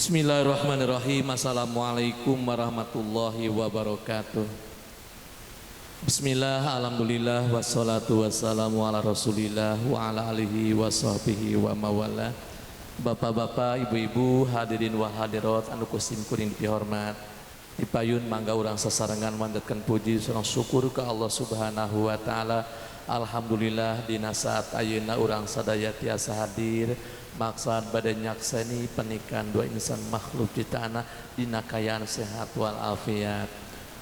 Bismillahirrahmanirrahim. Assalamualaikum warahmatullahi wabarakatuh. Bismillah, alhamdulillah, wassalatu wassalamu ala rasulillah wa ala alihi wa sahbihi wa mawala. Bapak-bapak, ibu-ibu, hadirin wa hadirat anu ku sim kuring dipihormat. Dipayun mangga urang sasarengan manjatkeun puji sareng syukur ka Allah Subhanahu wa taala. Alhamdulillah, dina saat ayeuna urang sadaya tiasa hadir maksad bade nyakseni pernikahan dua insan makhluk ciptaan dina kaayaan sehat wal afiat.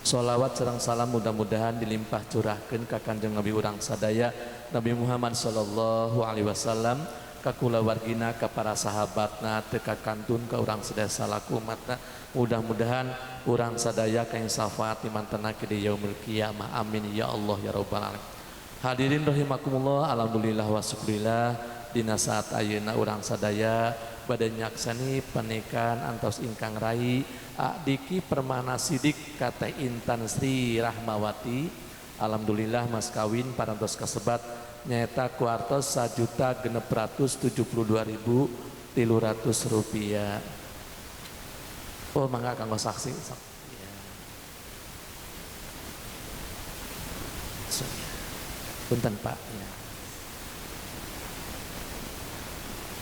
Sholawat sareng salam mudah-mudahan dilimpah curahkeun ka Kanjeng Nabi urang sadaya, Nabi Muhammad sallallahu alaihi wasallam, ka kulawargina, ka para sahabatna, teu kakantun ka urang sadaya salaku umatna. Mudah-mudahan urang sadaya kenging syafaat dimantena di yaumil kiamah. Amin ya Allah ya rabbal alamin. Hadirin rahimakumullah, alhamdulillah wa syukurillah, dina saat ayeuna urang sadaya bade nyakseni pernikahan antos ingkang rai Diki Permana Sidik ka Teh Intan Sri Rahmawati. Alhamdulillah, mas kawin parantos kasebat nyaeta ku artos Rp1.672.300. Oh, mangga kanggo saksi sok. Ya. So, ya. Punten, Pak, ya.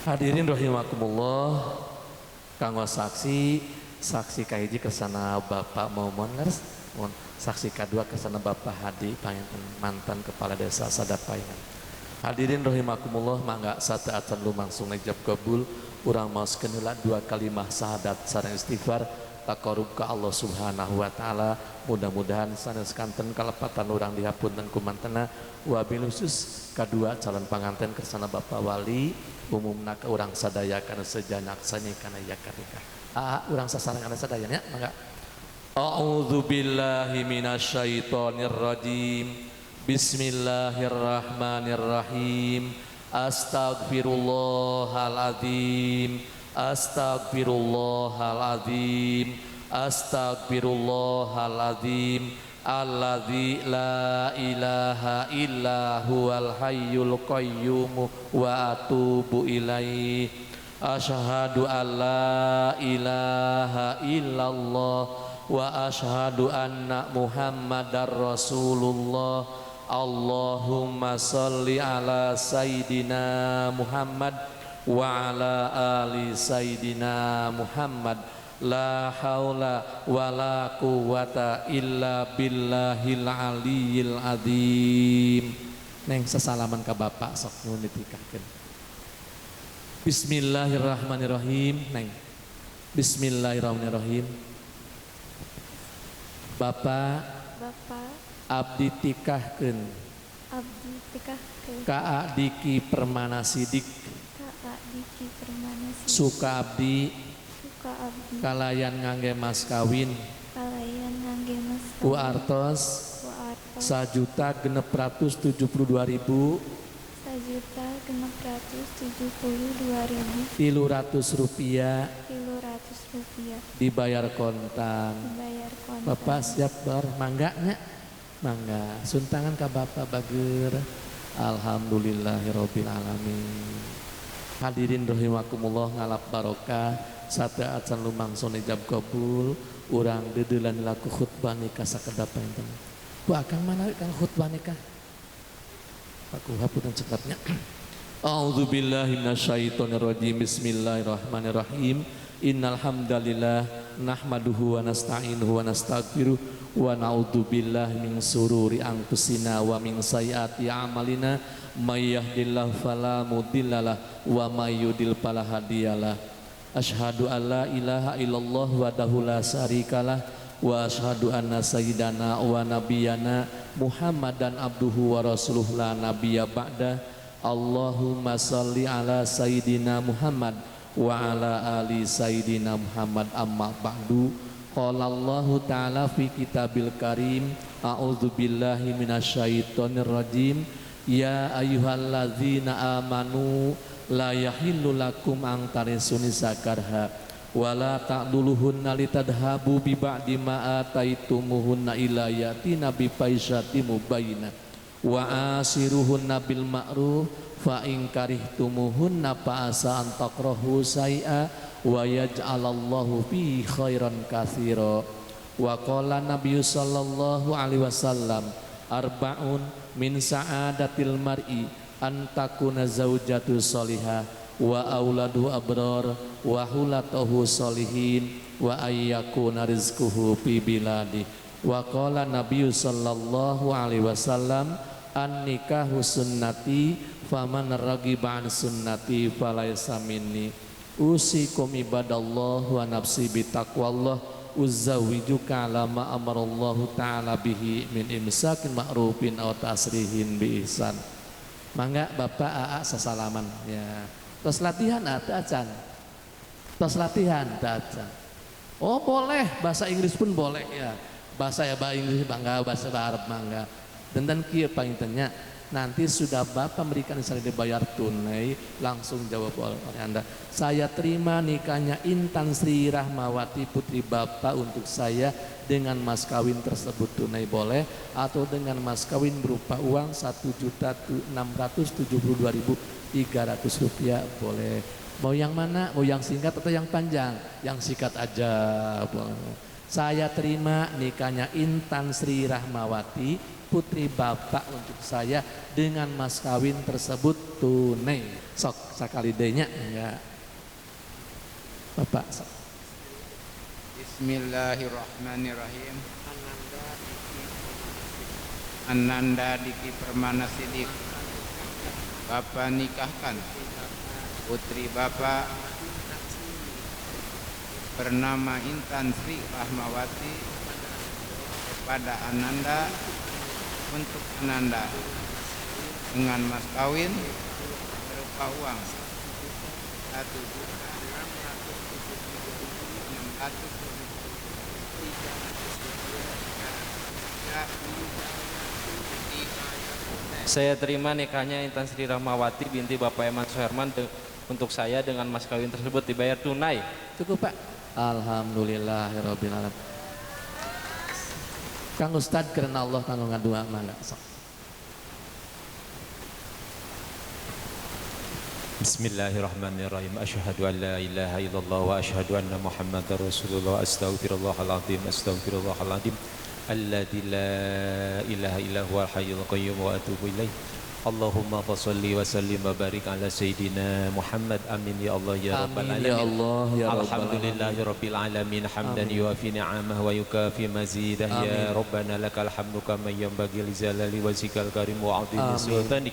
Hadirin rahimakumullah, kanggo saksi, saksi kahiji kersana Bapak Momon, leres? Mohon saksi kedua kersana Bapak Hadi, panginten mantan kepala desa Sadapaingan. Hadirin rahimakumullah, mangga sateuacan lumangsung ijab kabul, urang maoskeun heula dua kalimah syahadat sareng istighfar taqarrub ka Allah Subhanahu wa taala. Mudah-mudahan sanes kanten kalepatan urang dihapunten ku mantena, wabil khusus kadua calon panganten kersana Bapak Wali, umumna ka urang sadaya kana sejanak sani kana yakarika. Ah, urang sasarengan sadaya nya, mangga. A'udzu billahi minasyaitonir rajim. Bismillahirrahmanirrahim. Astagfirullahaladzim. Astagfirullahaladzim. Astagfirullahaladzim. Alladzi la ilaha illa huwal hayyul qayyum wa atubu ilaih. Asyhadu an la ilaha illallah wa asyhadu anna Muhammadar Rasulullah. Allahumma salli ala Sayyidina Muhammad wa ala ali Sayyidina Muhammad. La haula wa la quwata illa billahil aliyil azim. Neng, sesalaman ka bapak sok, nuhun ditikahkeun. Bismillahirrahmanirrahim. Neng. Bismillahirrahmanirrahim. Bapak, Bapak, abdi tikahkeun abdi tikahkeun ka Diki Permana Sidik ka Diki Permana Sidik suka abdi suka abdi kalayan ngangge mas kawin kalayan ngangge mas ku kawin artos ku artos 1.672.000 1.672.000 300 rupiah 300 rupiah dibayar kontan. Dibayar kontan. Bapak siap bar, mangga nya, mangga suntangan ka bapak, bager. Alhamdulillahirabbil alamin. Hadirin rahimakumullah, ngalap barokah sateuacan lumangsung ijab kabul, urang deudeulan laku khutbah nikah sakedap panginten. Bu, akang mana kang khutbah nikah? Aku hapunten cekapnya. A'udzu billahi minasyaitonir rajim. Bismillahirrahmanirrahim. Innal hamdalillah nahmaduhu wa nasta'inuhu wa nastaghfiruh wa na'udzu billahi min sururi anfusina wa min sayyiati a'malina. May yahdihillahu fala mudhillalah wa may yudlil fala hadiyalah. Asyhadu an la ilaha illallah wahdahu la syarikalah wa asyhadu anna sayyidana wa nabiyyana Muhammadan abduhu wa rasuluhu la nabiyya ba'da. Allahumma salli ala sayyidina Muhammad wa ala ali sayyidina Muhammad. Amma ba'du. Qala Allahu ta'ala fi kitabil karim, a'udzu billahi minasyaitonir rajim, ya ayyuhallazina amanu la yahillu lakum an taritsun nisa karha wala ta'duluhunna litadhabu bi ba'di ma ataitumuhunna ila yatina bi fahishatin mubayyinah wa asiruhunna bil ma'ruf fa in karihtumuhunna fa asa an takrahu syai'a. wa yaj'alallahu fi khairan katsira. Wa qala Nabi sallallahu alaihi wasallam arba'un min sa'adatil mar'i an takuna zaujatu sholihah wa auladu abrar wa hulatahu sholihin wa ayyakuna rizquhu fi biladi. Wa qala Nabi sallallahu alaihi wasallam an nikahu sunnati faman ragiba an sunnati falaisa minni. Usikum ibadallah wa nafsi bitaqwallah uzawijuka ala ma amarallahu ta'ala bihi min imsakin ma'rufin aw tasrihin bi ihsan. Mangga Bapak AA sasalaman ya. Tos latihan atau acan? Tos latihan acan. Oh boleh, bahasa Inggris pun boleh ya. Bahasa ya bahasa Inggris bangga, bahasa Arab mangga. Dan kieu pangintennya nanti sudah Bapak memberikan misalnya dibayar tunai, langsung jawab oleh Anda. Saya terima nikahnya Intan Sri Rahmawati putri Bapak untuk saya dengan mas kawin tersebut tunai boleh, atau dengan mas kawin berupa uang 1.672.300 rupiah boleh. Mau yang mana? Mau yang singkat atau yang panjang? Yang singkat aja boleh. Saya terima nikahnya Intan Sri Rahmawati putri Bapak untuk saya dengan mas kawin tersebut tunai. Sok sakali denya ya. Bapak sok. Bismillahirrahmanirrahim. Ananda Diki Permana Sidik, Bapak nikahkan putri Bapak bernama Intan Sri Rahmawati kepada Ananda untuk Ananda dengan mas kawin berupa uang 1.673.300. Saya terima nikahnya Intan Sri Rahmawati binti Bapak Eman Suherman untuk saya dengan mas kawin tersebut dibayar tunai. Cukup Pak. Alhamdulillahirabbil alamin. Kang Ustad karena Allah kanggo ngadua mangga sok. Bismillahirrahmanirrahim. Asyhadu an la ilaha illallah wa asyhadu anna Muhammadar Rasulullah. Astaghfirullahaladzim, astaghfirullahaladzim. Alladzi la ilaha illa huwal hayyul qayyum wa atubu ilaih. Allahumma fasholli wa sallim wa barik ala sayyidina Muhammad. Amin ya Allah ya rabbal alamin. Ya Allah ya rabbal Alhamdulillahi rabbil alamin hamdan yuafi ni'amahu wa yukafi mazidah. Ya rabbana lakal hamdu kama yanbaghi li jalali wajhikal karim wa 'azimi sultanik.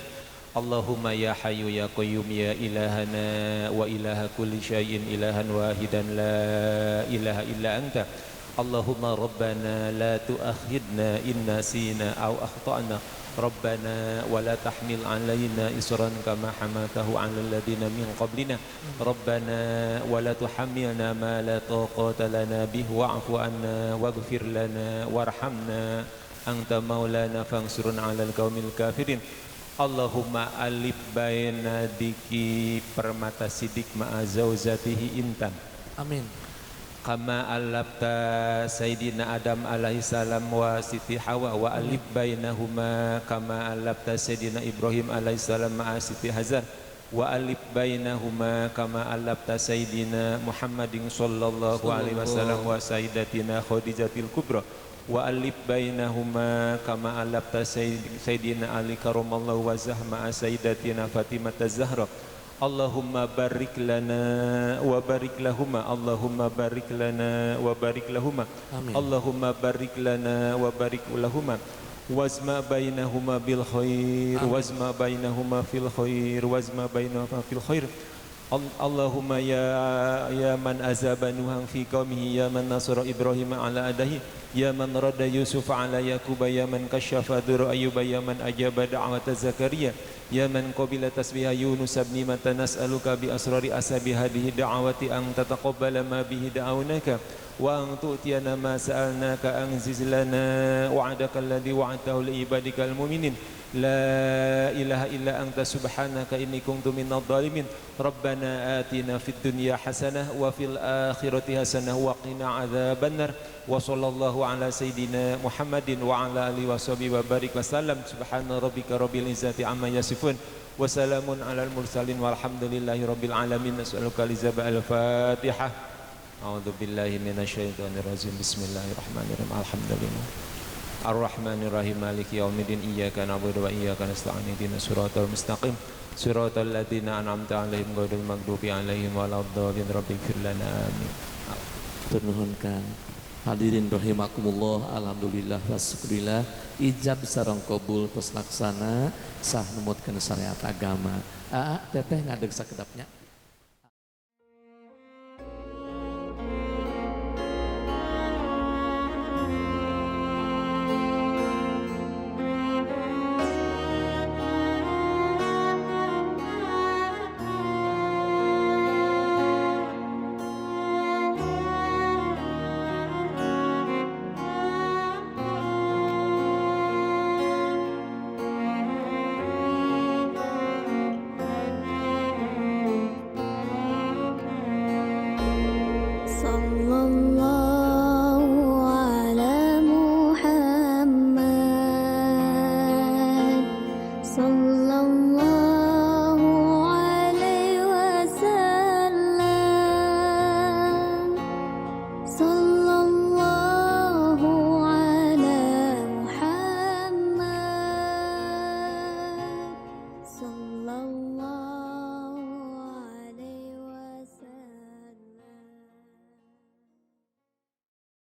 Allahumma ya hayyu ya qayyum ya ilahana wa ilaha kulli syai'in ilahan wahidan la ilaha illa anta. Allahumma rabbana la tu'akhidna in nasina aw akhtana. Rabbana wa la tahmil alaina isran kama hamaltahu 'alal ladzina min qablina. Rabbana wa la tuhammilna ma la taqata lana bih wa'fu 'anna waghfir lana warhamna anta maulana fansurna 'alal qaumil kafirin. Allahumma alif baina Diki Permata Sidik ma'a zauzatihi Intan. Amin. Kama alabta Sayyidina Adam alaihi salam wa Siti Hawa wa alif bainahuma kama alabta Sayyidina Ibrahim alaihi salam ma'a Siti Hazar wa alif bainahuma kama alabta Sayyidina Muhammadin sallallahu alaihi wasallam wa Sayyidatina Khadijatil Kubra wa alif bainahuma kama alabta Sayyidina Ali karamallahu wajhah ma'a Sayyidatina Fatimah Zahra. Allahumma barik lana wa barik lahuma. Allahumma barik lana wa barik lahuma. Amin. Allahumma barik lana wa barik lahuma. Wazma bainahuma bil khair. Wazma bainahuma fil khair. Wazma bainahuma fil khair. Allahumma ya man azaba Nuhan fi qaumihi, ya man nasara Ibrahim ala adahi, ya man radda Yusuf ala Yaquba, ya man kasyafa dhurra Ayyuba, ya man ajaba da'wata Zakaria, ya man qabila tasbiha Yunus ibn Matta, nas'aluka bi asrari asabi hadhihi da'wati an tataqabbala ma bihi da'awnaka wa an tu'tiyana ma sa'alnaka anziz lana wa'adaka alladhi wa'adtahu li ibadikal mu'minin. La ilaha illa anta subhanaka inni kuntu minadh dhalimin. Rabbana atina fid dunya hasanah wa fil akhirati hasanah wa qina adzabannar. Wa sallallahu ala sayidina Muhammadin wa ala alihi washabihi wa barik wasallam. Subhana rabbika rabbil izzati amma yasifun Wa salamun alal mursalin walhamdulillahi rabbil alamin. Nas'aluka lijabah. Al-Fatihah. A'udzu billahi minasyaitonir rajim. Bismillahirrahmanirrahim. Alhamdulillah. Ar-Rahmanir-Rahim. Maliki yaumiddin. Iyyaka na'budu wa iyyaka nasta'in. Ihdinas siratal mustaqim. Siratal ladzina an'amta 'alaihim ghairil maghdubi 'alaihim waladdallin. Rabbighfir lana. Amin. Nuhun Kang. Hadirin rahimakumullah, alhamdulillah wa syukurillah, ijab sareng qabul tos laksana sah numutkeun syariat agama. Aa teteh ngadeg sakedapnya.